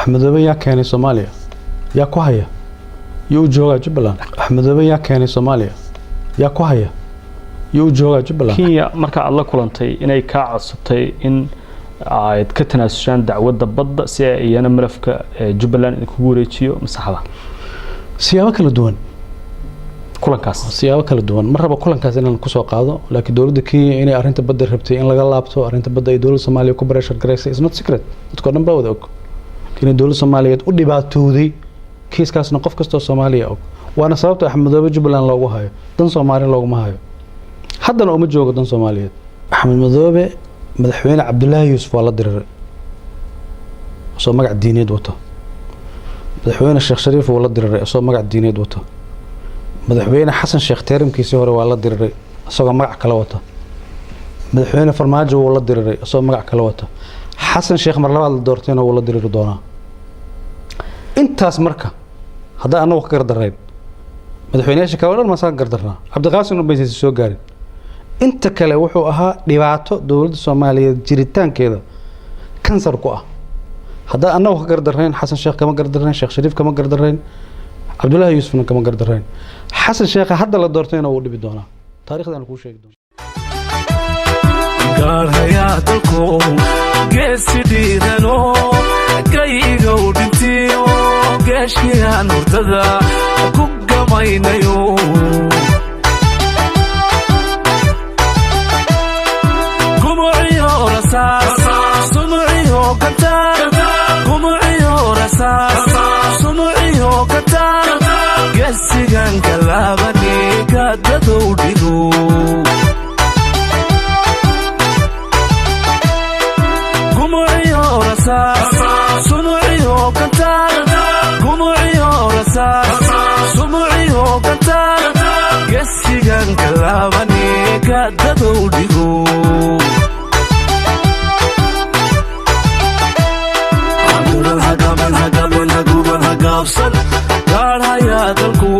Axmedoobe yaa keenay Soomaaliya? Yaa ku haya? Yuu u joogaa Jubbaland? Axmedoobe yaa keenay Soomaaliya? Yaa ku haya? Yuu u joogaa Jubbaland? Kenya marka aad la kulantay, inay kaa codsatay in aad ka tanaasushaan dacwadda badda si ay iyana malafka Jubbaland idinkugu wareejiyo, masaxda? Siyaabo kala duwan. Kulankaas. Siyaabo kala duwan. Ma rabo kulankaas inaan kusoo qaado, laakiin dowladda Kenya inay arrinta badda rabtay in laga laabto, arrinta badda ay dowladda Soomaaliya ku pressure garaysay, is not secret. Dadka oo dhan baa wada og inay dowladda Soomaaliyeed u dhibaatooday kiiskaasna. Qof kastoo Soomaaliya og, waana sababta Axmed Madoobe Jubbaland loogu hayo. Dan Soomaali looguma hayo, haddana uma joogo dan Soomaaliyeed. Axmed Madoobe madaxweyne Cabdulaahi Yuusuf waa la diriray isoo magac diineed wato. Madaxweyne Sheekh Shariif wuu la diriray isagoo magac diineed wato. Madaxweyne Xasan Sheekh termkiisii hore waa la diriray isagoo magac kala wata. Madaxweyne Farmaajo wuu la diriray isagoo magac kala wata. Xasan Sheekh mar labaad la doortayna wuu la diriri doonaa. Intaas marka haddaa annagu ka gardarrayn, madaxweyneyaasha kale o dhan maasaan gardarnaa. Cabdiqaasim un baysan soo gaarin. Inta kale wuxuu ahaa dhibaato dowladda Soomaaliyeed jiritaankeeda kansar ku ah. Haddaa annagu ka gardarrayn, Xasan Sheekh kama gardarrayn, Sheekh Shariif kama gardarrayn, Cabdullaahi Yuusufna kama gardarrayn. Xasan Sheekha hadda la doortayna wuu dhibi doonaa, taarikhdaana kuu sheegi doona. Gaarhayaa dalku geesi dhiirano, gaygow dhintiyo geeshkiyaan hurdada ku gamaynayo. Gumuciyo rasaas, sumuciyo gantaar, gumuciyo rasaas, sumuciyo gantaar, geesigan kalaabani gaadadow dhigo. Gumuciyo rasaas, sumuciyo gantaar, gumuciyo rasaas, sumuciyo gantaar, geesigan kalaabani gaadadow dhigo. Haguban, hagaban, hagaban, haguban, hagaabsan, gaadhayaa dalku.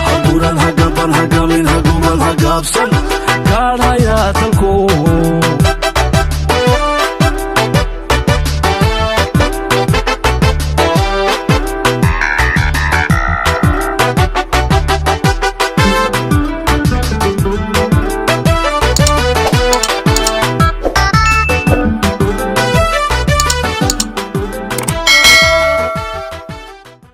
Haguran, hagaban, hagamin, haguban, hagaabsan.